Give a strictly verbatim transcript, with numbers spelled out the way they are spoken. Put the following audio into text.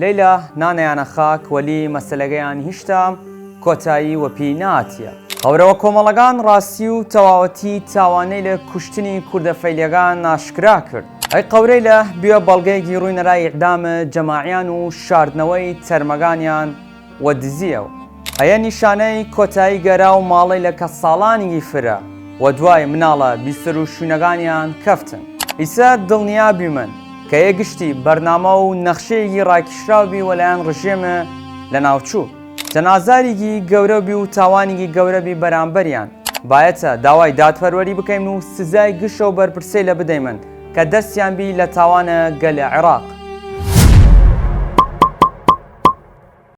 لەیلا نانەیانە خاک، وەلی مەسەلەگەیان هیشتا کۆتایی وەپی ناتیە. قەورەوە کۆمەڵەگان ڕاسی و تەواوەتی تاوانەیلە کوشتنی کوردە فەیلیەگان ئاشکرا کرد. ئەی قەورەیلە بیوە بەڵگەیگی ڕوینەرای ئیعدامە جەماعیان و شاردنەوەی تەرمەگانیان وە دزیەو. ئەیە نیشانەی کۆتایی گەرا و ماڵەیلە کە ساڵانیگی فرە وە دوای مناڵە بیسەر و شوینەگانیان کەفتن. ئیسە دڵنیا بیمن کە یە گشتی بەرنامە و نەخشەیگی ڕاکیشراو بی وەلایەن ڕژێمە لە ناوچوو. چەن ئازاریگی گەورە بی و تاوانیگی گەورە بی بەرامبەریان، بایەتە داوای دادپەروەری بکەیمن و سزای گشە و بەرپرسەیلە بدەیمن کە دەسیان بی لە تاوانە گەلە عراق.